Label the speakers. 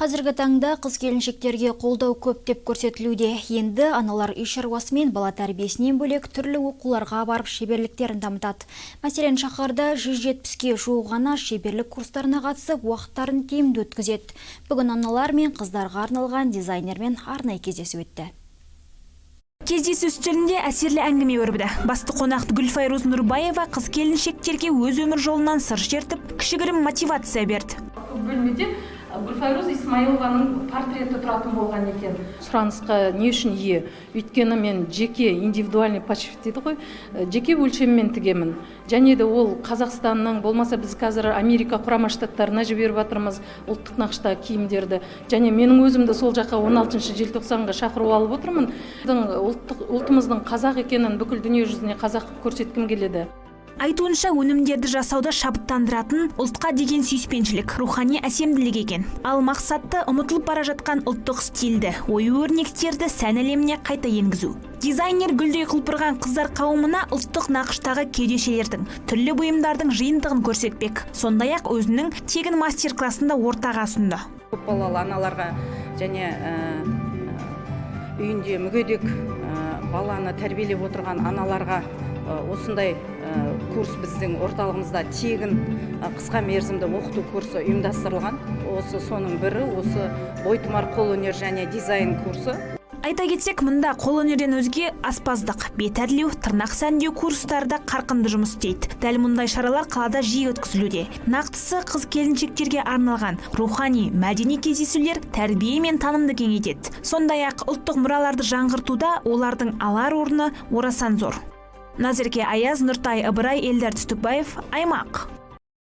Speaker 1: Қазіргі таңда қыз келіншектерге қолдау көптеп көрсетілуде. Енді аналар үй шаруасы мен бала тәрбиесінен бөлек түрлі оқуларға барып, шеберліктерін дамытады. Мәселен, шаһарда 170-ке жуық ана шеберлік курстарына қатысып, уақыттарын тиімді өткізеді. Бүгін аналар мен қыздарға арналған дизайнермен арнайы кездесу өтті.
Speaker 2: Кездесу үстелінде әсерлі әңгіме өрбіді. Басты қонақ Гүлфайрус Нұрбаева қыз келіншектерге өз өмір жолынан сыр шертіп, кішігірім мотивация берді.
Speaker 3: Бөлмеде Гүлфайрус Исмаилованың портреті тұратын болған екен. Сұранысқа не үшін ие? Өйткені мен жеке, индивидуальный подшив дейді ғой, жеке өлшеммен тігемін. Және де ол Қазақстанның болмаса, біз қазір Америка Құрама Штаттарына жіберіп жатырмыз ұлттық нақыштағы киімдерді. Және менің өзімді сол жаққа 16 желтоқсанға шақыру алып отырмын. Ұлттық, ұлтымыздың қазақ екенін бүкіл дүние жүзіне қазақ қылып көрсеткім келеді.
Speaker 2: Айтуынша, өнімдерді жасауда шабыттандыратын ұлтқа деген сүйіспеншілік, рухани әсемділік екен. Ал мақсатты ұмытылып бара жатқан ұлттық стильді, ою өрнектерді сән әлеміне қайта енгізу. Дизайнер гүлдей құлпырған қыздар қауымына ұлттық нақыштағы кеудешелердің, түрлі бұйымдардың жиынтығын көрсетпек. Сондай-ақ өзінің тегін мастер-классын да ортаға ұсынды.
Speaker 4: Көпбалалы аналарға және үйінде мүгедек баланы тәрбиелеп отырған аналарға осындай курс біздің орталығымызда тегін, қысқа мерзімді оқыту курсы ұйымдастырылған. Осы соның бірі осы «Бойтұмар» қолөнер және дизайн курсы.
Speaker 2: Айта кетсек, мұнда қолөнерден өзге аспаздық, бет әрлеу, тырнақ сәндеу курстары да қарқынды жұмыс істейді. Дәл мұндай шаралар қалада жиі өткізілуде. Нақтысы, қыз келіншектерге арналған рухани, мәдени кездесулер тәрбие мен танымды кеңейтеді. Сондай-ақ ұлттық мұраларды жаңғыртуда олардың алар орны орасан зор. Назерке Аяз, Нұртай Ыбырай, Эльдар Түстікбаев, «Аймақ».